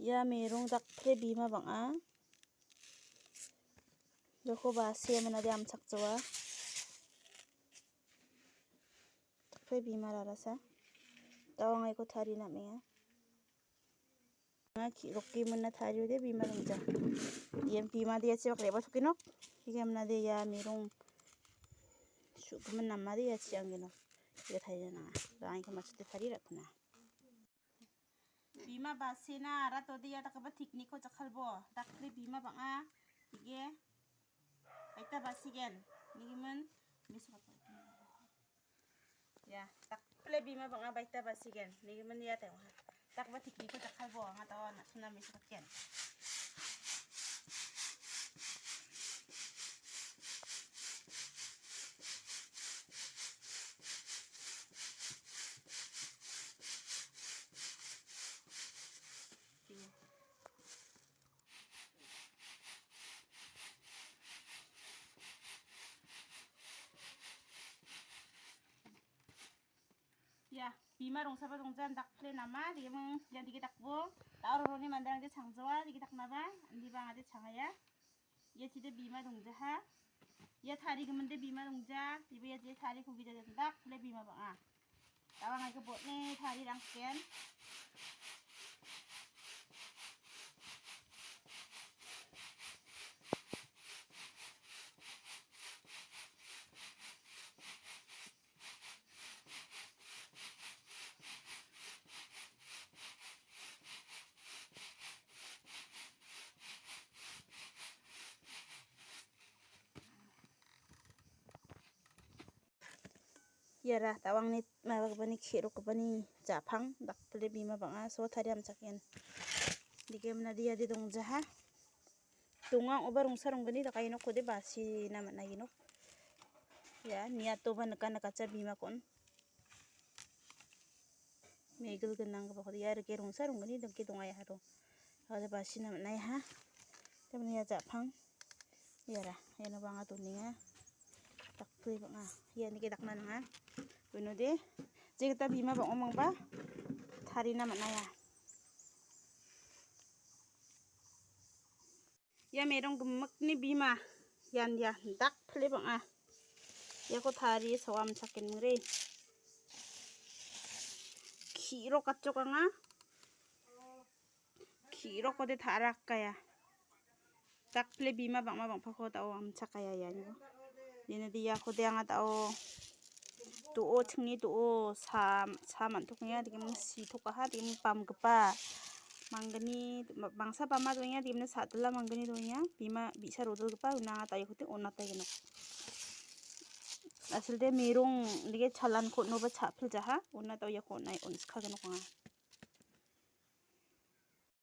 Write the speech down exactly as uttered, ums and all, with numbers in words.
Ia merong dakpre bima bang·a. Iako basia minade amchakjoa. Dakpre bima rarasa. Dawangaiko tarina am·enga. Anga ki-, roke mona tariode bima dongja. Ian bima dia chibak reba tokenok. Iga mona dia ia merong su-, sugimin namade ia chiangenok. Iga tarina nanga. Dawangaiko machute tari rakuna. Bima basina aratode ia dakgipa teknikko jakkalbo. Dakpre bima bang·a. Dige. Baita basigen. Nigimin. Miso. Ya, dakpre bima bang·a baita basigen. Nigimin ia teng. Dakgipa teknikko jakkalbo. Anga tawa na-, suna miso ken. Ya, bima rongsaba dongja, dakpre nama, dia meng, yang digi dakbo, ta·o roroni manderang dia changjoa, digi daknaba, indiba angade changaya. Ia chide bima dongjaha. Ia tarigimin de bima dongja, iba ia je tari kugija dakpre bima bang·a. Dawangaiko botni tari rangken. Iara tawangni mabagipani, ke·rokgipani ja·pang dakpile bima bang·a, so taria amchaken. Dike mnadi iade dongjaha. Donga ong·oba rongsa ronggni dakainokode basina man·a inok. Ia niatoba nika nikacha bimakon. Megil gnanggipakode ia rike rongsa ronggni dingke dongaiharo. Aro basina man·aiha. Tamni ia ja·pang. Iara, iano bang·a donenga. Dakpile bang·a. Ia nike dakna nanga. Uno de, jegita bima bang·omangba tarina man·aia. Ia merong gimikni bima, ian ia dakpile bang·a. Iako tarie soa amchakenmingre. Ki·rok gatchok anga. Ki·rokode ta·rakkaia. Dakpile bima bang·ma bang·pako da·o amchakaia ianiko. Nina diakode anga da·o do·o chingni do·o sa, sa man·tokenga, dikeming sitokaha, dikeming bamgipa. Manggni, ma-, mangsa bama dongenga, dikeming sa·dila manggni dongenga. Bima bi·sa rodilgipa, una anga da·o ikote on·atagenok. Asilde merong dike chalanko on·oba cha·piljaha, una da·o iako on·ai on·skagenok anga.